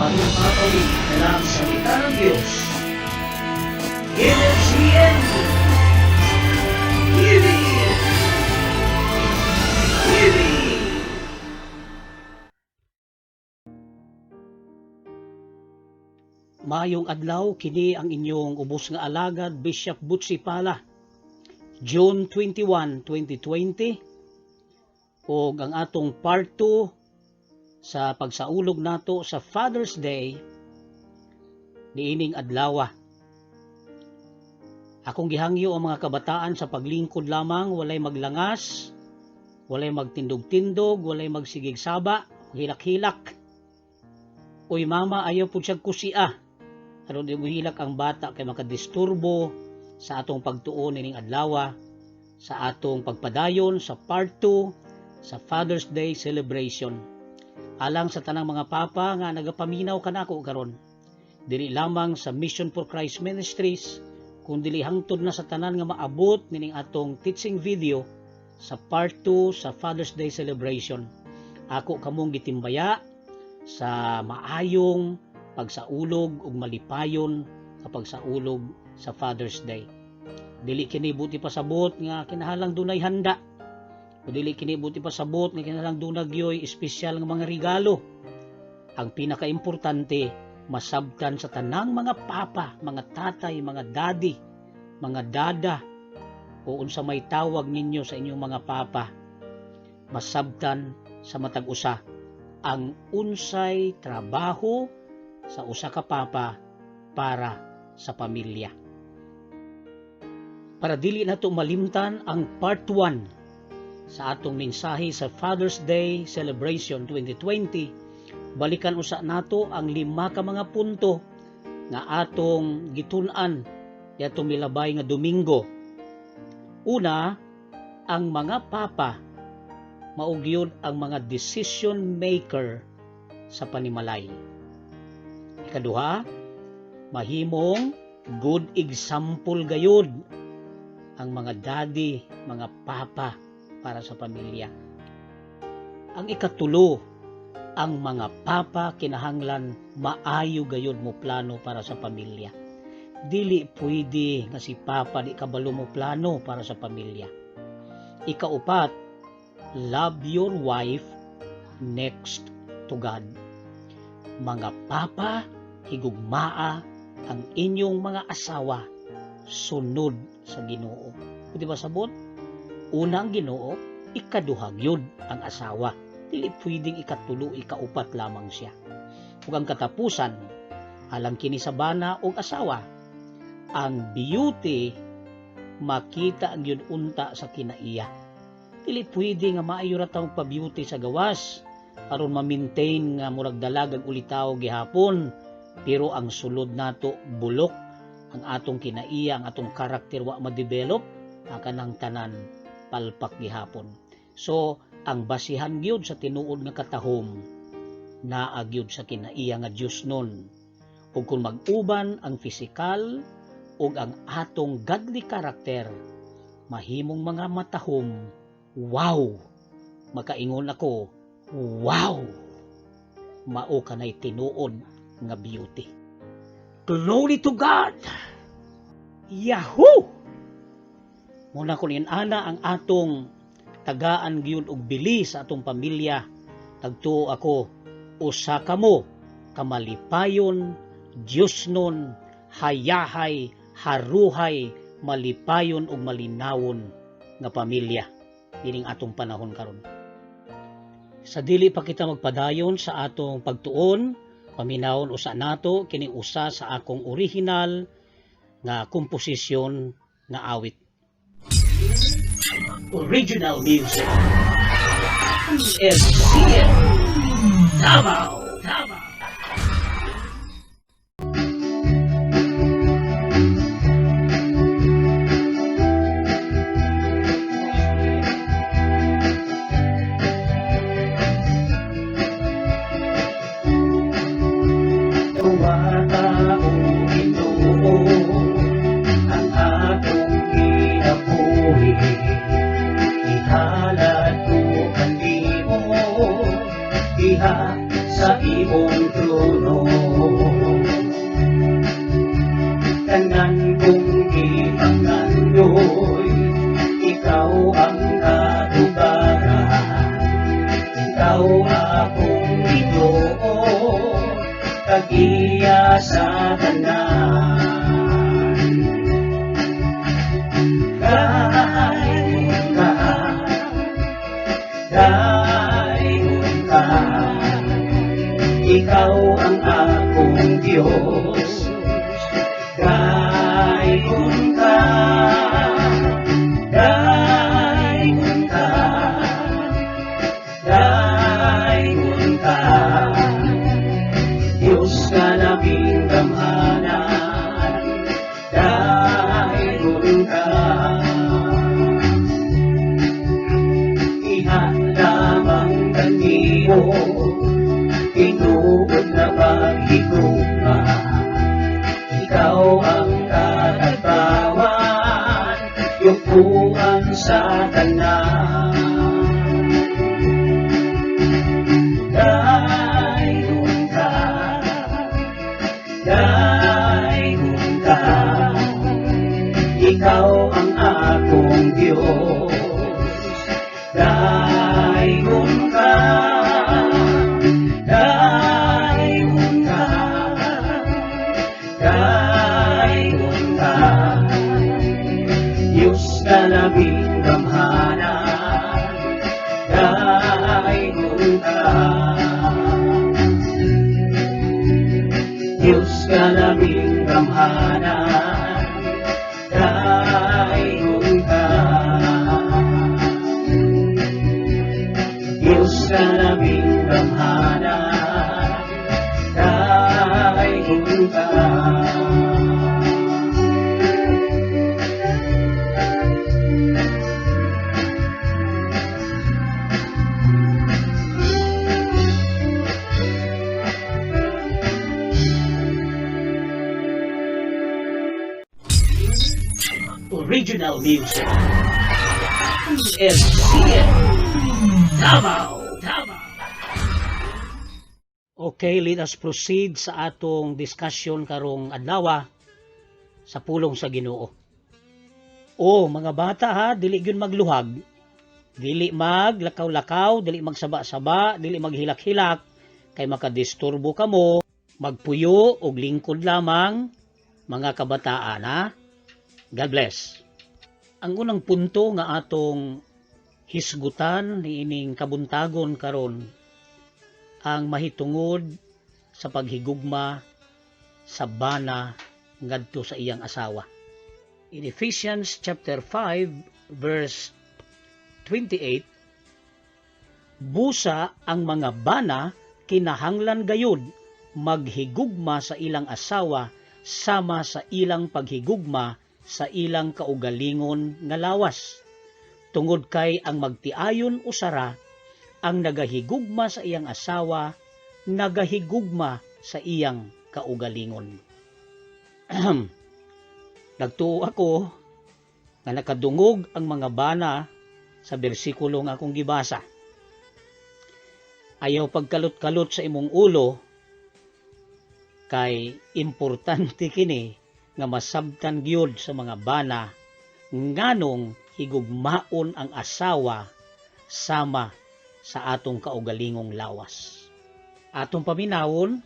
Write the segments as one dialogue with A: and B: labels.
A: Mahimong na lang salita ng Diyos. MCN TV TV. Mayong adlaw, kini ang inyong ubos nga alagad, Bishop Butsi Pala. June 21, 2020, og ang atong part 2 sa pagsaulog nato sa Father's Day niining adlawa. Akong gihangyo ang mga kabataan sa paglingkod lamang, walay maglangas, walay magtindog-tindog, walay magsigig saba, hilak-hilak. Uy mama, ayaw pud siya kusia. Aron di mo hilak ang bata kay makadisturbo sa atong pagtuon nining adlawa, sa atong pagpadayon sa part 2 sa Father's Day celebration. Alang sa tanang mga papa nga nagapaminaw kanako karon, dili lamang sa Mission for Christ Ministries, kun dili hangtod na sa tanan nga maabot nining atong teaching video sa part 2 sa Father's Day celebration. Ako kamong gitimbaya sa maayong pagsaulog ug malipayon sa pagsaulog sa Father's Day. Dili kini buti pasabot nga kinahalang dunay handa. O dili kini buti pasabot nga kinahalang dunay gyoy espesyal nga mga regalo. Ang pinakaimportante, masabtan sa tanang mga papa, mga tatay, mga daddy, mga dada, o unsa may tawag ninyo sa inyong mga papa, masabtan sa matag usa ang unsay trabaho sa usa ka papa para sa pamilya. Para dili nato malimtan ang part 1 sa atong mensahe sa Father's Day Celebration 2020, balikan usa nato ang 5 ka mga punto nga atong gitun-an yatong milabay nga Domingo. Una, ang mga papa mao gyud ang mga decision maker sa panimalay. Ikaduha, mahimong good example gayud ang mga daddy, mga papa para sa pamilya. Ang ikatulo, ang mga papa kinahanglan maayo gayud mo plano para sa pamilya. Dili pwede nga si papa di kabalo mo plano para sa pamilya. Ikaupat, love your wife next to God. Mga papa, higugmaa ang inyong mga asawa sunod sa Ginoo. Pwede ba sabot? Una ang Ginoo, ikaduha gyud ang asawa. Dili pwedeng ikatulo, ikaupat lamang siya. Ug ang katapusan, alang kini sa bana og asawa, ang beauty makita gyud unta sa kinaiya. Dili pwede nga maayo ra ta magpa-beauty sa gawas aron ma-maintain nga murag dalagag ulitaw gihapon, pero ang sulod nato bulok, ang atong kinaiya, ang atong karakter wa ma-develop, ang kanang tanan palpak gihapon. So ang basihan gyud sa tinuod nga katahom naa gyud sa kinaiya nga Dios nun. Ug kung mag-uban ang pisikal ug ang atong godly karakter, mahimong mga matahom. Wow! Makaingon ako, wow! Mao kanay tinuod nga beauty. Glory to God! Yahoo! Muna kun inana ang atong tagaan gyud og bili sa atong pamilya, tagtuo ako, usa kamo kamalipayon, Dios nun, hayahay, haruhay, malipayon ug malinawon nga pamilya nining atong panahon karon. Sa dili pa kita magpadayon sa atong pagtuon, paminawon usa nato kining usa sa akong original nga komposisyon nga awit. Original music. MCN Davao. Davao. Tuwata o Ginoo ang atong kinabuhi, ihalad ko kanimo diha sa imong trono. Nagagiya sa tanan. Dayon ka, dayon ka, ikaw ang akong Diyos. Dayon ka, dayon ka, dayon ka, Diyos nga labing gamhanan, dayon ka. Iha lamang kanimo, tinuod na paghigugma, ikaw ang katagbawan, yukuan sa tanan. Dayon ka, dayon ka, ikaw ang akong Diyos. Dayon ka, dayon ka, dayon ka, Diyos na labing gamhanan, dayon ka. Diyos ka labing gamhanan, dayon ka. Diyos ka labing gamhanan, dayon ka. Original music. LCN Davao. Davao. Okay, let us proceed sa atong discussion karong adlaw sa pulong sa Ginoo. O mga bata ha, dili gyud magluhag, dili maglakaw-lakaw, dili magsaba-saba, dili maghilak-hilak kay makadisturbo kamo, magpuyo og lingkod lamang mga kabataan ha. God bless. Ang unang punto nga atong hisgutan niining kabuntagon karon ang mahitungod sa paghigugma sa bana ngadto sa iyang asawa. In Ephesians chapter 5 verse 28, busa ang mga bana kinahanglan gayud maghigugma sa ilang asawa sama sa ilang paghigugma sa ilang kaugalingon nga lawas. Tungod kay ang magtiayon usara, ang nagahigugma sa iyang asawa, nagahigugma sa iyang kaugalingon. Nagtuo ako nga nakadungog ang mga bana sa bersikulo nga akong gibasa. Ayaw pagkalot-kalot sa imong ulo kay importante kini nga masabtan gyud sa mga bana nganong higugmaon ang asawa sama sa atong kaugalingong lawas. Atong paminawon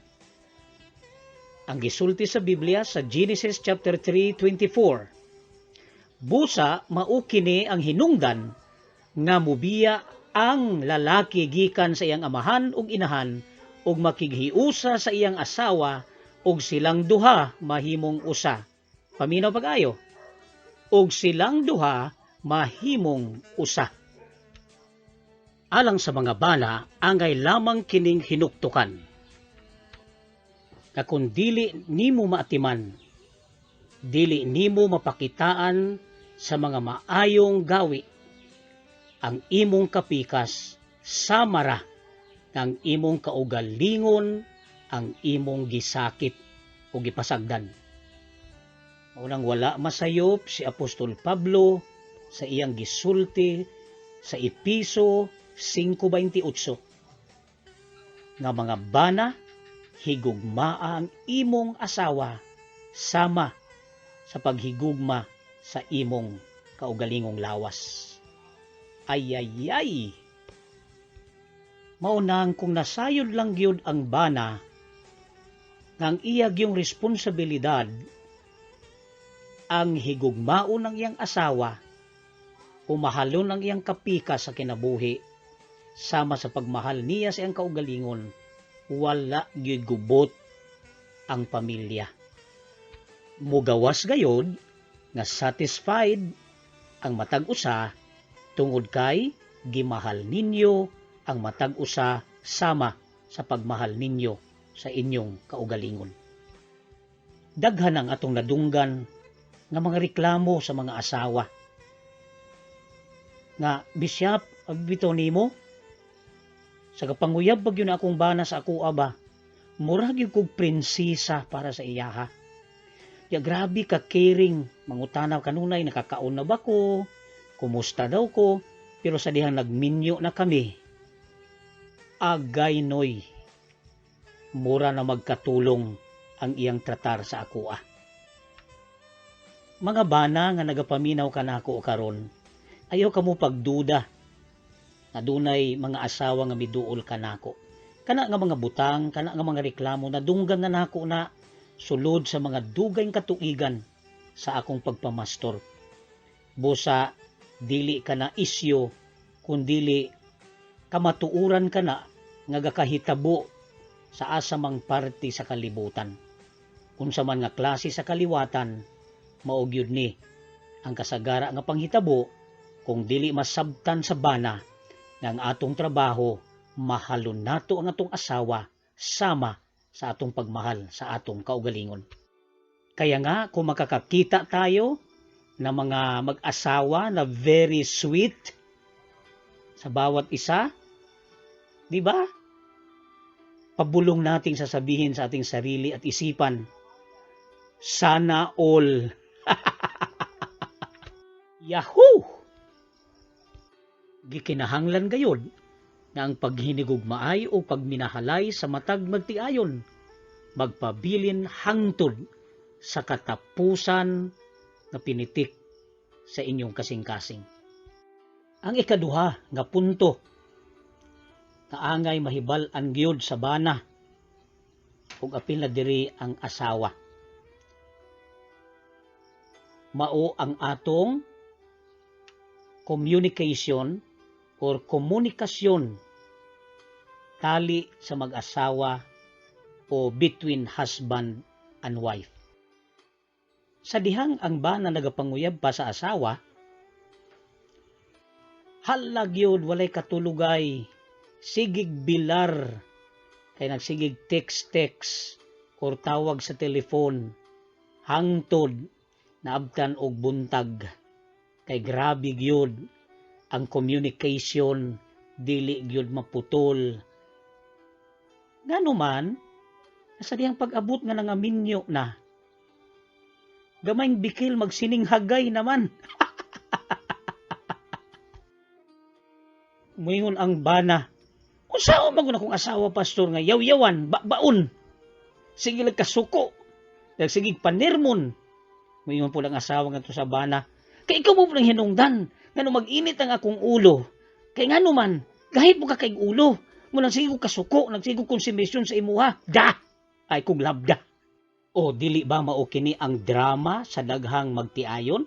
A: ang gisulti sa Biblia sa Genesis chapter 3:24. Busa mao kini ang hinungdan nga mubiya ang lalaki gikan sa iyang amahan ug inahan ug makighiusa sa iyang asawa ug silang duha mahimong usa. Paminaw pag-ayo. Ug silang duha mahimong usa. Alang sa mga bana, angay lamang kining hinuktukan. Nga kung dili nimo maatiman, dili nimo mapakitaan sa mga maayong gawi ang imong kapikas samara ng imong kaugalingon ang imong gisakit o gipasagdan. Maunang wala masayop si Apostol Pablo sa iyang gisulti sa Episo 5:28 nga mga bana, higugmaa ang imong asawa sama sa paghigugma sa imong kaugalingong lawas. Ay, ay, ay! Maunang kung nasayod lang gyud ang bana Nga ang iya gyung responsibilidad ang higugmaon ang iyang asawa o mahalon ang iyang kapika sa kinabuhi sama sa pagmahal niya sa iyang kaugalingon, wala gyud gubot ang pamilya. Mugawas gayod nga satisfied ang matag usa tungod kay gimahal ninyo ang matag usa sama sa pagmahal ninyo sa inyong kaugalingon. Daghan ang atong nadunggan nga mga reklamo sa mga asawa. Nga, "Bishop, bitaw nimo sa kapanguyab pag yun akong bana sa ako ba, murag gyud kog prinsesa para sa iyaha. Ya grabe ka caring, mangutana kanunay nakakaon na ba ko, kumusta daw ko, pero sa dihang nagminyo na kami, agay noy, mura na magkatulong ang iyang tratar sa akoa." Mga bana nga nagapaminaw kanako karon, ayaw kamo pagduda nga dunay mga asawa nga miduol kanako. Kana nga mga butang, kana nga mga reklamo, nadunggan na nako na sulod sa mga dugay katuigan sa akong pagpamastor. Busa dili ka na isyu kun dili kamatuoran ka na nga gakahitabo sa asa mang parte sa kalibutan. Unsa man nga klase sa kaliwatan, mao gyud ni ang kasagara nga panghitabo kung dili masabtan sa bana nga ang atong trabaho mahalon nato ang atong asawa sama sa atong pagmahal sa atong kaugalingon. Kaya nga kung makakakita tayo na mga mag-asawa na very sweet sa bawat isa, di ba? Pabulong nating sasabihin sa ating sarili at isipan, "Sana all." Yahoo! Gikinahanglan gayod nga ang paghinigugmaay o pagminahalay sa matag magtiayon magpabilin hangtod sa katapusan nga pinitik sa inyong kasing-kasing. Ang ikaduha nga punto kaangay mahibal-an gyud sa bana ug apil na diri ang asawa, mao ang atong communication or komunikasyon tali sa mag-asawa o between husband and wife. Sa dihang ang bana nagapanguyab pa sa asawa, hala gyud, walay katulugay, sigig bilar, kay nagsigig text-text or tawag sa telefon, hangtod naabtan og buntag, kay grabe gyud ang communication, dili gyud maputol. Ngano man sa dihang pag-abot nga nangaminyo na, gamayng bikil magsininghagay naman. Muingon ang bana, "Unsaon man gud akong asawa, pastor, nga yaw-yawan, babaon. Sige lang kasuko, sige panirmon." Muingon po lang asawa ngadto sa bana, "Kay ikaw mo lang hinungdan, ngano mag-init ang akong ulo. Kay ngano man, gahit mo ka kay ulo, mo nang sige kasuko, nagsigo konsumisyon sa imuha. Da! Ay kung labda." O dili ba mao kini ang drama sa daghang magtiayon?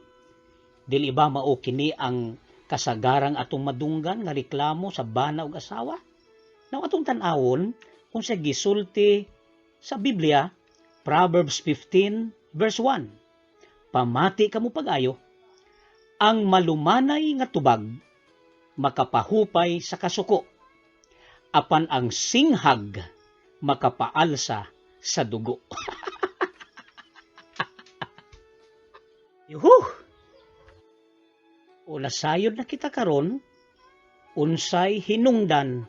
A: Dili ba mao kini ang kasagarang atong madunggan nga reklamo sa bana ug asawa? Now atong tan-awon kung sa gisulti sa Biblia, Proverbs 15 verse 1. Pamati kamo pag-ayo, ang malumanay nga tubag makapahupay sa kasuko, apan ang singhag makapaalsa sa dugo. Yuhu! O nasayod na kita karon unsay hinungdan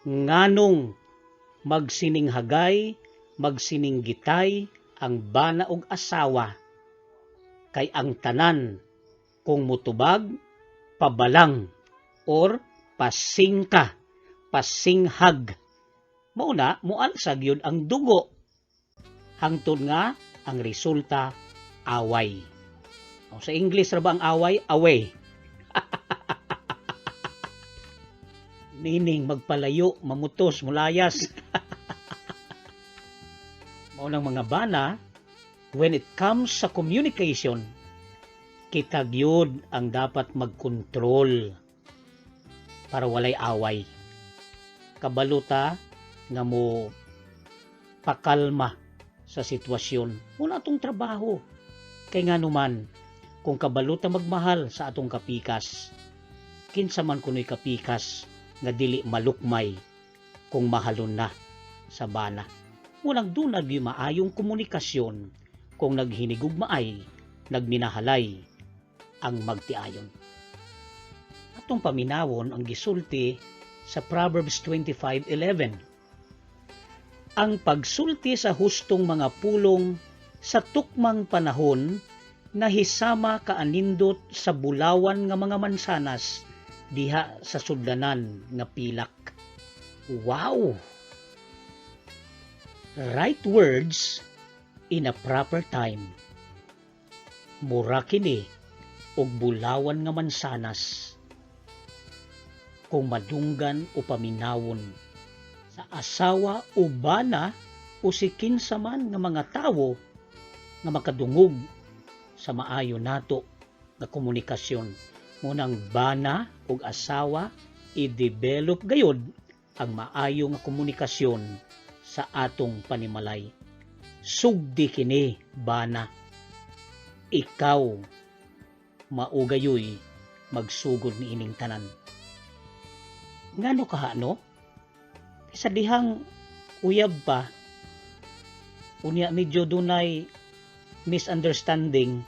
A: nganong magsininghagay, magsininggitay ang bana og asawa, kay ang tanan kung mutubag pabalang or pasingka, pasinghag, mao na mualsa gyud ang dugo hangtod nga ang resulta away. O, sa English ra ba ang away? Away. Meaning magpalayo, mamutos, mulayas. Mao nang, mga bana, when it comes sa communication, kita gyud ang dapat magkontrol para walay away. Kabalo ta nga mo pakalma sa sitwasyon. Mao na atong trabaho. Kay nga numan, kung kabalo ta magmahal sa atong kapikas, kinsa man kuno'y kapikas nga dili malukmay kung mahalon na sa bana? Mao nang duna gyud maayong komunikasyon kung naghinigugmaay, nagminahalay ang magtiayon. Atong paminawon ang gisulti sa Proverbs 25:11. "Ang pagsulti sa hustong mga pulong sa tukmang panahon nahisama kaanindot sa bulawan nga mga mansanas diha sa sudlanan nga pilak." Wow! Right words in a proper time. Mura kini og bulawan nga mansanas kung madunggan o paminawon sa asawa o bana o si kinsa man nga mga tawo nga makadungog sa maayo nato nga komunikasyon. Mao nang bana ug asawa, i-develop gayod ang maayo nga komunikasyon sa atong panimalay. Sugdi kini, bana. Ikaw mao gayoy magsugod niining tanan. Ngano kaha, no? Sa dihang uyab pa, unya medyo dunay misunderstanding,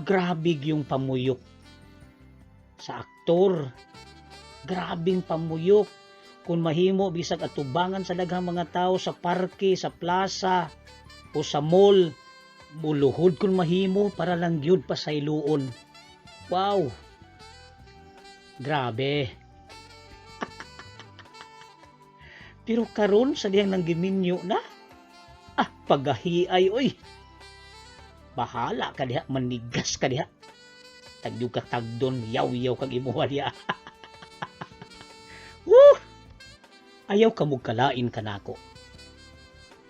A: grabe yung pamuyok sa aktor. Grabing pamuyok. Kung mahimo, bisag atubangan sa daghang mga tao sa parke, sa plaza, o sa mall, muluhod kung mahimo para lang gyud pasayloon. Wow! Grabe. Pero karon, sa dihang nang giminyo na, pagahiay oy. Bahala ka diha, manigas ka diha. Tagyog ka tagdon, yaw-yaw kag imuha diha. Woo! Ayaw ka kalain kanako.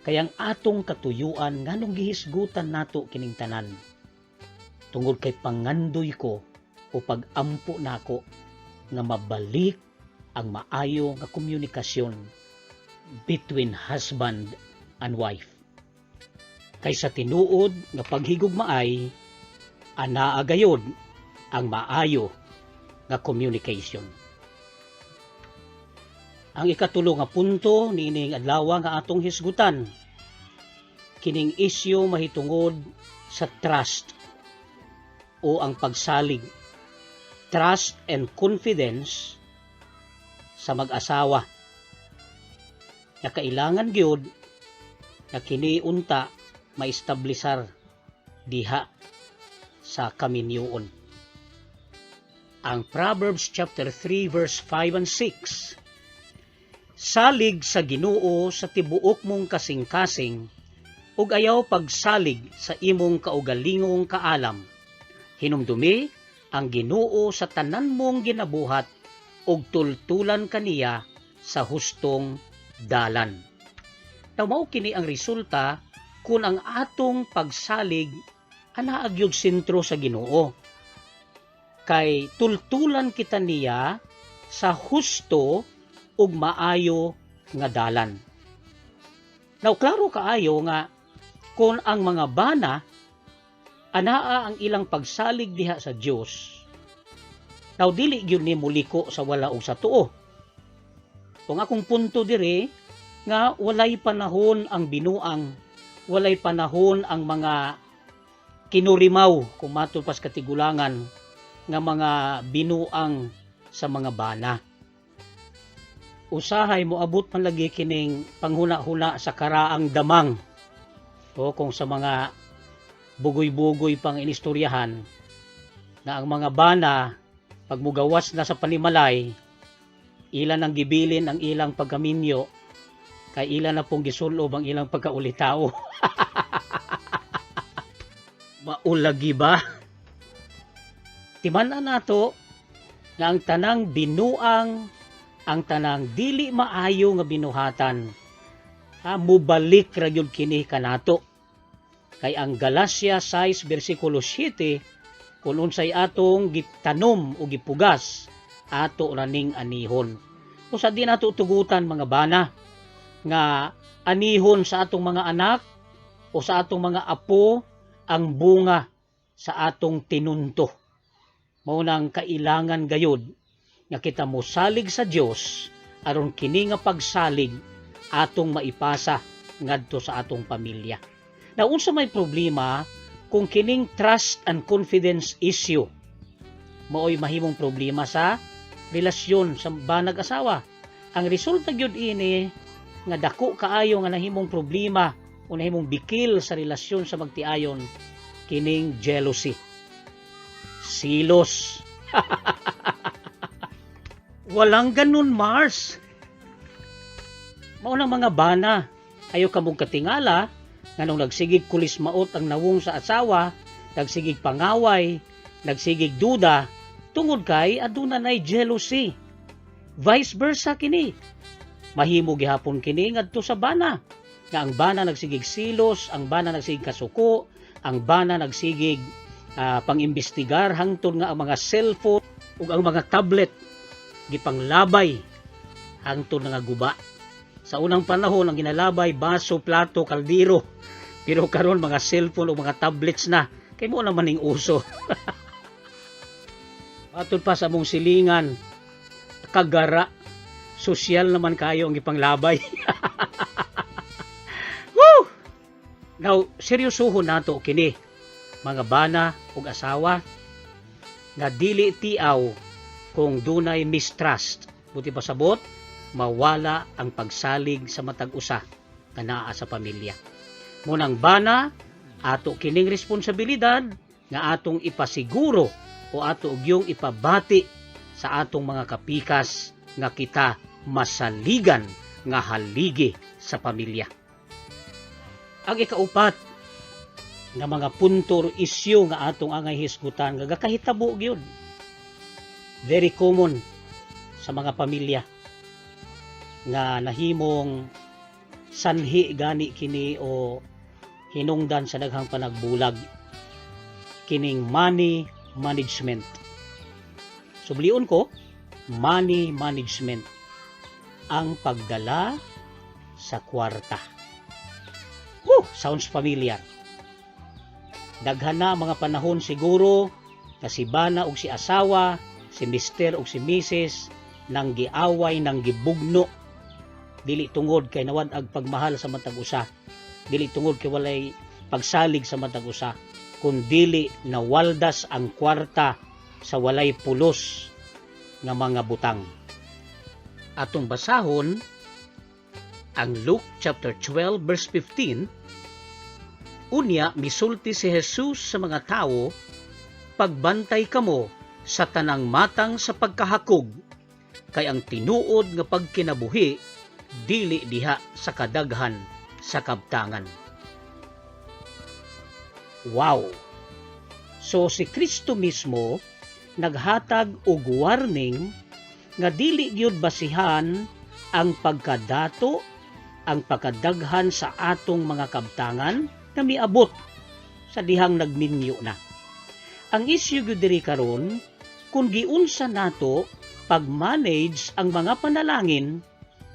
A: Kay ang atong katuyuan, nganong gihisgutan nato kining tanan? Tungod kay pangandoy ko o pag-ampo nako nga mabalik ang maayo nga komunikasyon between husband and wife. Kay sa tinuod nga paghigugmaay, anaa gayod ang maayo nga communication. Ang ikatulo nga punto niining adlaw nga atong hisgutan, kining isyu mahitungod sa trust o ang pagsalig. Trust and confidence sa mag-asawa. Na kailangan gyud na kini unta maestablisar diha sa kaminyoon. Ang Proverbs chapter 3 verse 5 and 6: "Salig sa Ginoo sa tibuok mong kasing-kasing ug ayaw pagsalig sa imong kaugalingong kaalam. Hinumdumi ang Ginoo sa tanan mong ginabuhat ug tultulan kaniya sa hustong dalan." Now, mao kini ang resulta kung ang atong pagsalig anaa gyud sentro sa Ginoo. Kay tultulan kita niya sa husto ug maayo nga dalan. Now, klaro kaayo nga kung ang mga bana anaa ang ilang pagsalig diha sa Dios. Now, dili gyud ni muliko sa wala og sa tuo. Kung akong punto diri nga walay panahon ang binuang, walay panahon ang mga kinurimaw, kung matud pas katigulangan, nga mga binuang sa mga bana. Usahay moabot man lagi kining panghuna-huna sa karaang damang o kung sa mga bugoy-bugoy pang inistoryahan na ang mga bana, pag mugawas na sa panimalay, ilan ang gibilin ang ilang pagkaminyo kay ila na pong gisulob ang ilang pagkaulitao. Maulagi ba? Timan-an nato nga ang tanang binuang, ang tanang dili maayo nga binuhatan, Ha, mubalik ra gyud kini kanato. Kay ang Galacia 6 versikulo 7, kung unsay atong gitanom o gipugas, ato raning anihon. Usa di nato tugutan, mga bana, nga anihon sa atong mga anak o sa atong mga apo ang bunga sa atong tinunto. Mao nang kailangan gayud nga kita mosalig sa Dios aron kini nga pagsalig atong maipasa ngadto sa atong pamilya. Na unsa may problema kung kining trust and confidence issue maoy mahimong problema sa relasyon sa banag asawa? Ang resulta gyud ini nga dako kaayo nga nahimong problema o nahimong bikil sa relasyon sa magtiayon, kining jealousy. Silos. Walang ganun, Mars. Mao nang, mga bana, ayo kamong katingala nganong nagsigig kulismaot ang nawong sa asawa, nagsigig pangaway, nagsigig duda, tungod kay aduna nay jealousy. Vice versa kini. Mahimo gihapon kini ngadto sa bana. Nga ang bana nagsigig silos, ang bana nagsigig kasuko, ang bana nagsigig pangimbestigar hangtod nga ang mga cellphone ug ang mga tablet gipanglabay hangtod nga guba. Sa unang panahon, ang ginalabay baso, plato, kaldero. Pero karon mga cellphone o mga tablets na kay mao naman ning uso. Matod pa sa among silingan, kagara, sosyal naman kayo ang gipanglabay. Woo! Now, seryosohon nato kini, mga bana ug asawa, nga dili tiaw kung dunay mistrust. Buot pasabot, mawala ang pagsalig sa matag usa nga naa sa pamilya. Mao nang, bana, ato kining responsibilidad nga atong ipasiguro o ato gyung ipabati sa atong mga kapikas nga kita masaligan nga haligi sa pamilya. Ang ikaupat nga mga punto or isyu nga atong angay hisgutan nga gakahitabo gyud, very common sa mga pamilya, nga nahimong sanhi gani kini o hinungdan sa daghang panagbulag, kining money management. Sublion ko, money management, ang pagdala sa kwarta. Whew, sounds familiar. Daghan na mga panahon siguro nga si bana ug si asawa, si mister ug si misis, nang giaway, nang gibugno, dili tungod kay nawad-ag pagmahal sa matag usa, dili tungod kay walay pagsalig sa matag usa, kun dili nawaldas ang kwarta sa walay pulos nga mga butang. Atong basahon ang Luke chapter 12 verse 15. Unya misulti si Jesus sa mga tawo, "Pagbantay kamo sa tanang matang sa pagkahakog, kay ang tinuod nga pagkinabuhi dili diha sa kadaghan sa kabtangan." Wow! So si Kristo mismo naghatag og warning nga dili gyud basihan ang pagkadato, ang pagkadaghan sa atong mga kabtangan nga miabot sa dihang nagminyo na. Ang issue gyud diri karon kung giunsa nato pag-manage ang mga panalangin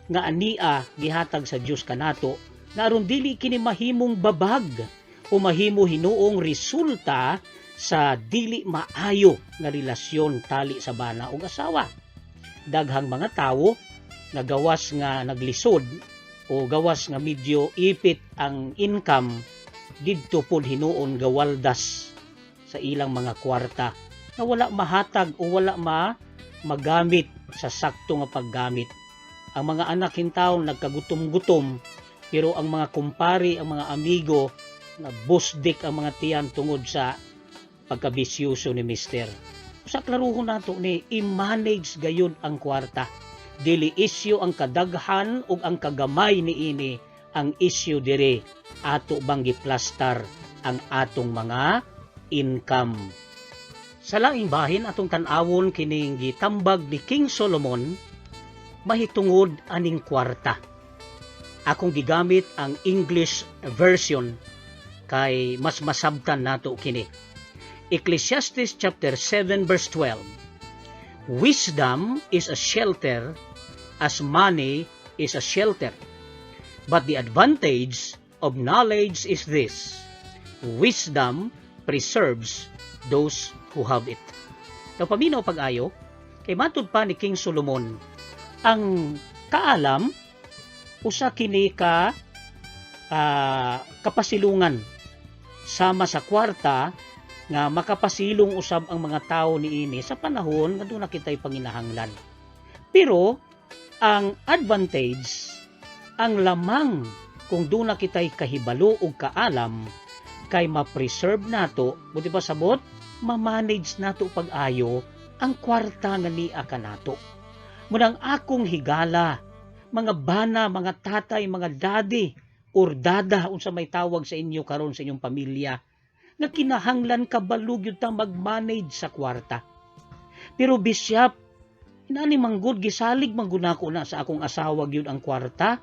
A: nga ania gihatag sa Dios kanato, nga aron dili kini mahimong babag o mahimo hinuong resulta sa dili maayo nga relasyon tali sa bana ug asawa. Daghang mga tawo nga gawas nga naglisod o gawas nga medyo ipit ang income, didto pod hinuon gawaldas sa ilang mga kwarta nga wala mahatag o wala magamit sa sakto nga paggamit. Ang mga anak intawon nagkagutom-gutom, pero ang mga kumpare, ang mga amigo, na busdik ang mga tiyan tungod sa pagkabisyoso ni mister. Sa klaruhon nato ni, i-manage gayud ang kwarta. Dili isyu ang kadaghan ug ang kagamay niini. Ang issue dire, ato bang giplastar ang atong mga income? Sa laing bahin, atong tan-awon kining gitambag ni King Solomon mahitungod aning kwarta. Akong gigamit ang English version kay mas masabtan nato kini. Ecclesiastes chapter 7 verse 12. "Wisdom is a shelter as money is a shelter. But the advantage of knowledge is this: wisdom preserves those who have it." Now, paminaw pag-ayo, kay matud pa ni King Solomon, ang kaalam, usa kini ka kapasilungan sama sa kwarta nga makapasilong usab ang mga tao niini sa panahon nga duna kitay panginahanglan. Pero ang advantage, ang lamang kung duna kitay kahibalo ug kaalam kay ma-preserve nato, buti pa sabot, ma-manage nato pag-ayo ang kwarta nga nia kanato. Munang akong higala, mga bana, mga tatay, mga daddy, or dada, unsa may tawag sa inyo karon sa inyong pamilya, nga kinahanglan kabalo gyud ta mag-manage sa kwarta. "Pero Bishop, inani manggod gisalig man gud nako na sa akong asawa gyud ang kwarta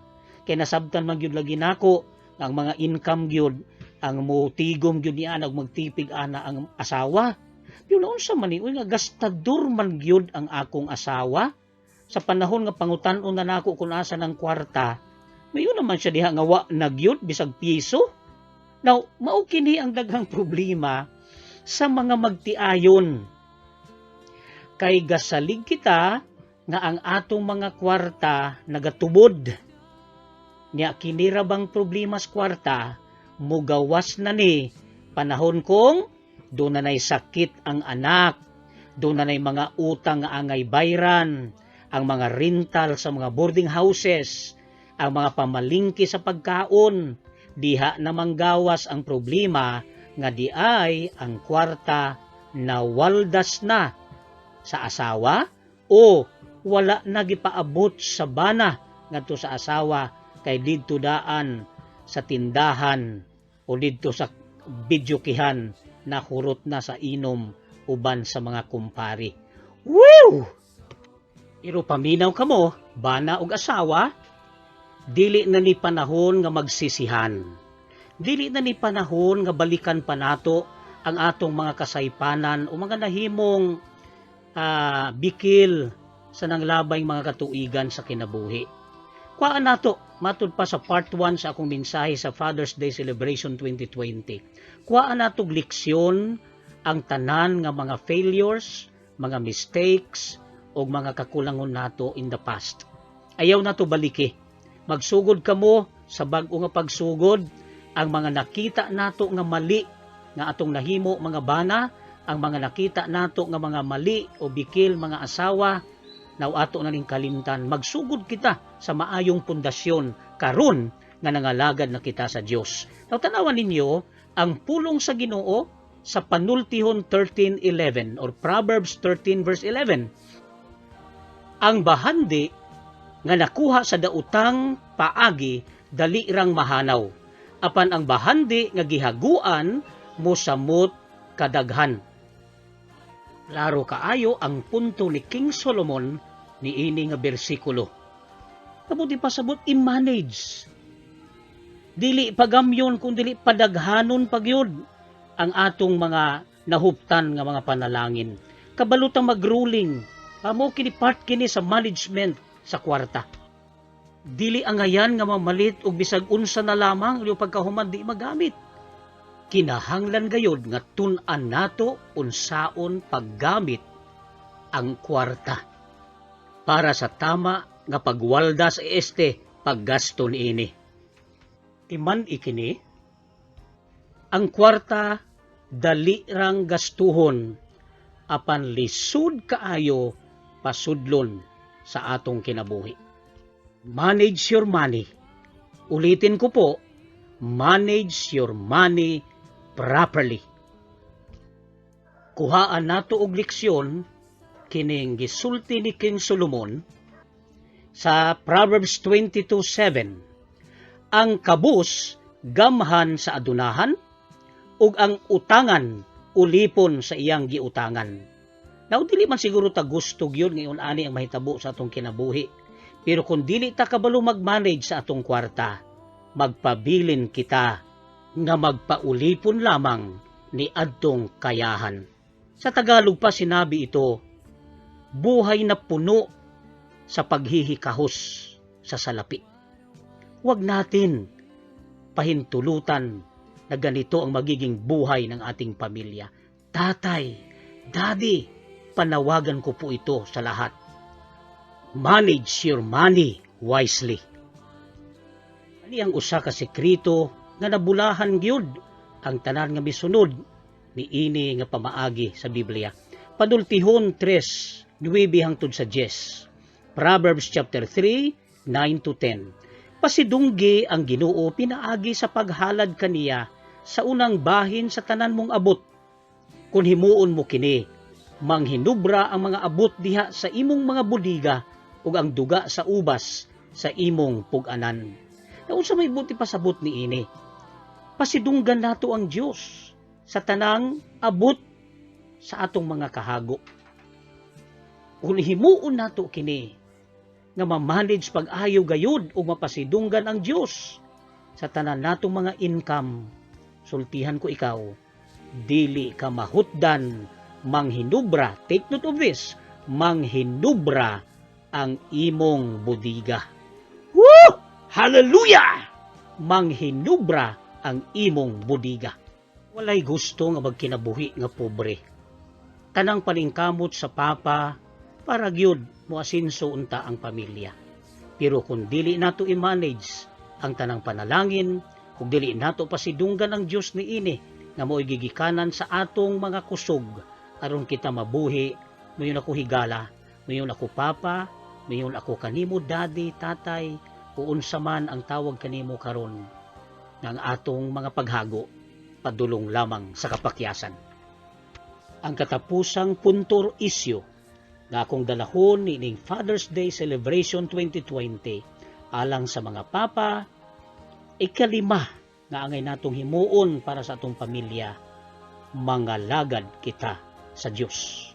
A: kay nasabtan man gyud lagi nako ang mga income gyud ang motigom gyud niya ug magtipig ana ang asawa. Pero naunsa man ni, uy, nga gastador man gyud ang akong asawa. Sa panahon nga pangutan-on na nako kung asa ng kwarta, mayo naman siya diha nga wa na gyud bisag piso." Now, mao kini ang daghang problema sa mga magtiayon. Kay gasalig kita nga ang atong mga kwarta nagatubod. Nya kini ra bang problema sa kwarta, mugawas na ni panahon kung duna nay sakit ang anak, duna nay mga utang nga angay bayran, ang mga rental sa mga boarding houses, ang mga pamalingki sa pagkaon, diha na manggawas ang problema nga di ay ang kwarta nawaldas na sa asawa o wala na gipaabot sa bana ngadto sa asawa kay didto daan sa tindahan o didto sa videokehan nahurot na sa inom uban sa mga kumpare. Woo! Pero paminaw kamo, bana og asawa, dili na ni panahon nga magsisihan. Dili na ni panahon nga balikan pa nato ang atong mga kasaypanan o mga nahimong bikil sa nanglabay mga katuigan sa kinabuhi. Kuhaan nato, matud pa sa part 1 sa akong mensahe sa Father's Day Celebration 2020. Kuhaan nato og leksyon ang tanan nga mga failures, mga mistakes, o mga kakulangon nato in the past. Ayaw nato baliki. Magsugod kamo sa bag-o nga pagsugod. Ang mga nakita nato nga mali nga atong nahimo, mga bana, ang mga nakita nato nga mga mali o bikil, mga asawa, naw ato na ning kalimtan. Magsugod kita sa maayong pundasyon karon nga nangalagad na kita sa Dios. Now, tanawan ninyo ang pulong sa Ginoo sa Panultihon 13:11 or Proverbs 13 verse 11. "Ang bahandi nga nakuha sa daotang paagi dali rang mahanaw, apan ang bahandi nga gihaguan mosamot kadaghan." Klaro kaayo ang punto ni King Solomon niini nga bersikulo. Kabuti pasabot, i-manage. Dili pagamyon kung dili padaghanon pagyud ang atong mga nahuptan nga mga panalangin. Kabalo tang mag-ruling. Amo kini, part kini sa management sa kwarta. Dili angayan nga mamalit og bisag unsa na lamang yung pagkahuman di magamit. Kinahanglan gayod nga tun-an nato unsaon paggamit ang kwarta para sa tama nga pagwaldas este paggasto niini. Timan ikini, ang kwarta dali rang gastuhon apan lisod kaayo pasudlon sa atong kinabuhi. Manage your money. Ulitin ko po, manage your money properly. Kuhaan nato og leksyon kining gisulti ni King Solomon sa Proverbs 22:7. "Ang kabus gamhan sa adunahan ug ang utangan ulipon sa iyang giutangan." Now, dili man siguro ta gusto gyud ngayon ani ang mahitabo sa atong kinabuhi. Pero kung dili ta kabalo mag-manage sa atong kwarta, magpabilin kita nga magpaulipon lamang ni adtong kayahan. Sa Tagalog pa sinabi ito, buhay na puno sa paghihikahos sa salapi. Huwag natin pahintulutan na ganito ang magiging buhay ng ating pamilya. Tatay, Daddy, panawagan ko po ito sa lahat. Manage your money wisely. Ani ang usa ka sekreto nga nabulahan gyud ang tanan nga misunod ni ini nga pamaagi sa Biblia. Panultihon 3:9 hangtod sa 10. Proverbs chapter 3, 9 to 10. Pasidunggi ang Ginoo pinaagi sa paghalad kaniya sa unang bahin sa tanan mong abot. Kung himuon mo kini, manghinubra ang mga abot diha sa imong mga budiga ug ang duga sa ubas sa imong pug-anan. Naunsa may buot ipasabot ni ini? Pasidunggan nato ang Dios sa tanang abot sa atong mga kahago. Kung himuon nato kini nga ma-manage pag-ayo gayud ug mapasidunggan ang Dios sa tanan natong mga income, sultihan ko ikaw, dili ka mahutdan manghinubra. Take note of this, manghinubra ang imong budiga. Woo! Hallelujah! Manghinubra ang imong budiga. Walay gusto nga magkinabuhi nga pobre. Tanang paningkamot sa papa para gyud moasinso unta ang pamilya. Pero kung dili nato i-manage ang tanang panalangin, ug dili nato pasidunggan ang Dios niini nga mo'y gigikanan sa atong mga kusog aron kita mabuhi, moingon ako higala, moingon ako papa, moingon ako kanimo daddy, tatay, o unsa man ang tawag kanimo karon nga ang atong mga paghago padulong lamang sa kapakyasan. Ang katapusang punto isyu nga akong dalahon niining Father's Day Celebration 2020 alang sa mga papa, ikalima nga angay natong himuon para sa atong pamilya, mangalagad kita sa Dios.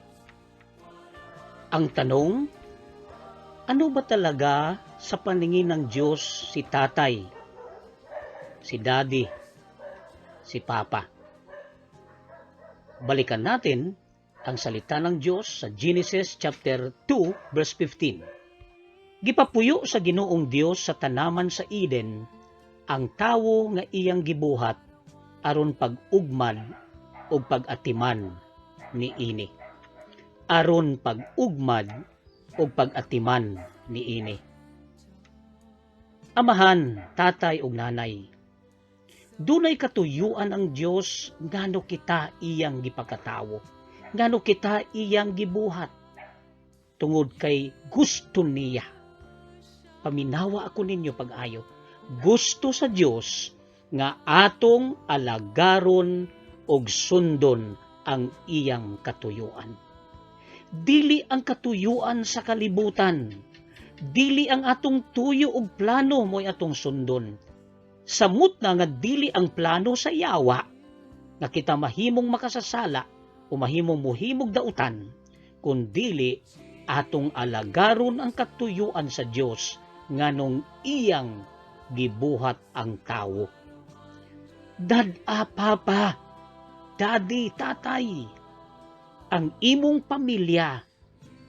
A: Ang tanong, ano ba talaga sa paningin ng Diyos si tatay, si daddy, si papa? Balikan natin ang salita ng Diyos sa Genesis chapter 2 verse 15. Gipapuyo sa Ginoong Dios sa tanaman sa Eden ang tawo nga iyang gibuhat aron pag-ugmad o pag-atiman ni ini. Aron pag-ugmad o pag-atiman ni ini. Amahan, tatay ug nanay, dunay katuyuan ang Dios ngano kita iyang gipakatawo, ngano kita iyang gibuhat, tungod kay gusto niya. Paminawa ako ninyo pag-ayo. Gusto sa Dios nga atong alagaron og sundon ang iyang katuyuan. Dili ang katuyuan sa kalibutan. Dili ang atong tuyo og plano mo'y atong sundon. Samot na nga dili ang plano sa yawa nga kita mahimong makasasala o mahimong muhimog dautan, kun dili atong alagaron ang katuyuan sa Dios nganong iyang gibuhat ang tawo. Dad-a papa, daddy, tatay, ang imong pamilya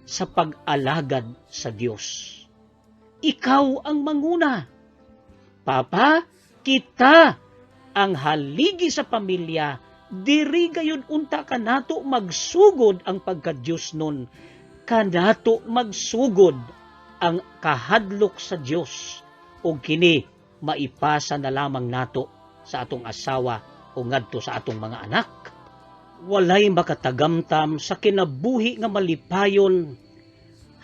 A: sa pag-alagad sa Dios. Ikaw ang manguna. Papa, kita ang haligi sa pamilya, diri gayud unta kanato magsugod ang pagka-Diyos nun. Kanato magsugod ang kahadlok sa Dios ug kini maipasa na lamang nato sa atong asawa o ngadto sa atong mga anak. Walay makatagamtam sa kinabuhi nga malipayon,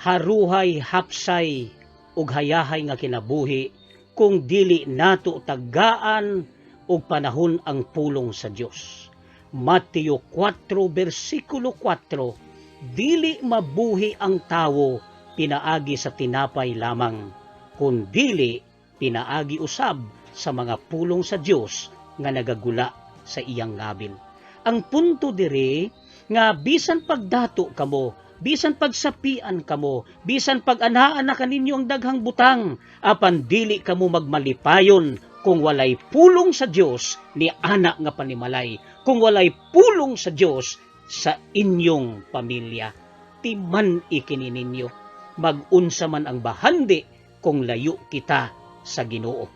A: haruhay, hapsay ug hayahay nga kinabuhi kung dili nato tagaan og panahon ang pulong sa Dios. Mateo 4 versikulo 4, dili mabuhi ang tawo pinaagi sa tinapay lamang, kundili pinaagi usab sa mga pulong sa Dios nga nagagula sa iyang ngabil. Ang punto diri nga bisan pagdato kamo Bisan pagsapian kamo, bisan pag-anhaan na kaninyo ang daghang butang, apan dili kamo magmalipayon kung walay pulong sa Dios ni ana nga panimalay, kung walay pulong sa Dios sa inyong pamilya. Timan-i kini ninyo. Mag-unsa man ang bahandi kung layo kita sa Ginoo.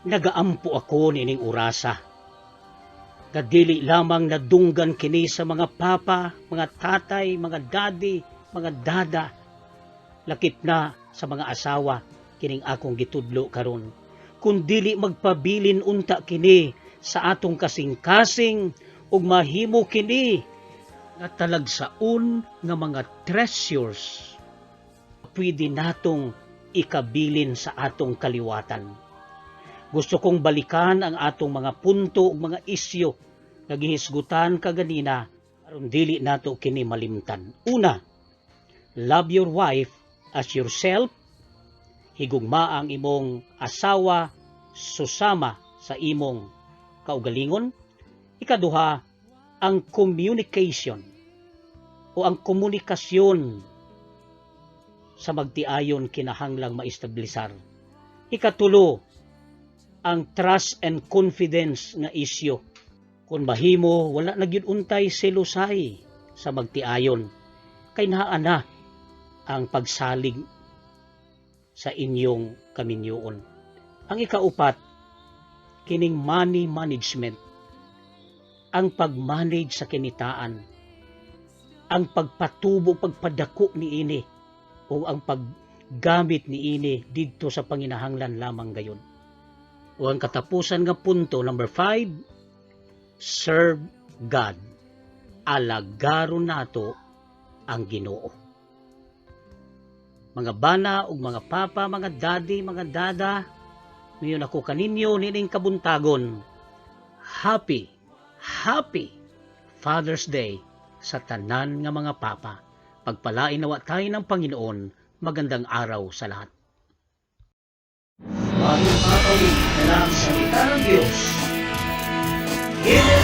A: Nagaampo ako nining orasa nga dili lamang nadunggan kini sa mga papa, mga tatay, mga daddy, mga dada, lakip na sa mga asawa kining akong gitudlo karon. Kung dili magpabilin unta kini sa atong kasing-kasing ug mahimo kini nga talagsaon nga mga treasures pwede natong ikabilin sa atong kaliwatan. Gusto kong balikan ang atong mga punto ug mga isyu nga gihisgutan kaganina aron dili nato kini malimtan. Una, love your wife as yourself. Higugma ang imong asawa susama sa imong kaugalingon. Ikaduha, ang communication o ang komunikasyon sa magtiayon kinahanglang maestablisar. Ikatulo, ang trust and confidence nga isyu. Kung mahimo, wala na gyud untay selosay sa magtiayon. Kay naa na ang pagsalig sa inyong kaminyoon. Ang ikaupat, kining money management. Ang pag-manage sa kinitaan, ang pagpatubo, pagpadako niini o ang paggamit niini didto sa panginahanglan lamang gayon. O ang katapusan nga punto, number 5, serve God. Alagaron nato ang Ginoo. Mga bana ug mga papa, mga daddy, mga dada, miingon ako kaninyo nining kabuntagon. Happy, happy Father's Day sa tanan nga mga papa. Pagpalain nawa tayo ng Panginoon. Magandang araw sa lahat. Mahipapawid na ang salita ng Diyos. Hear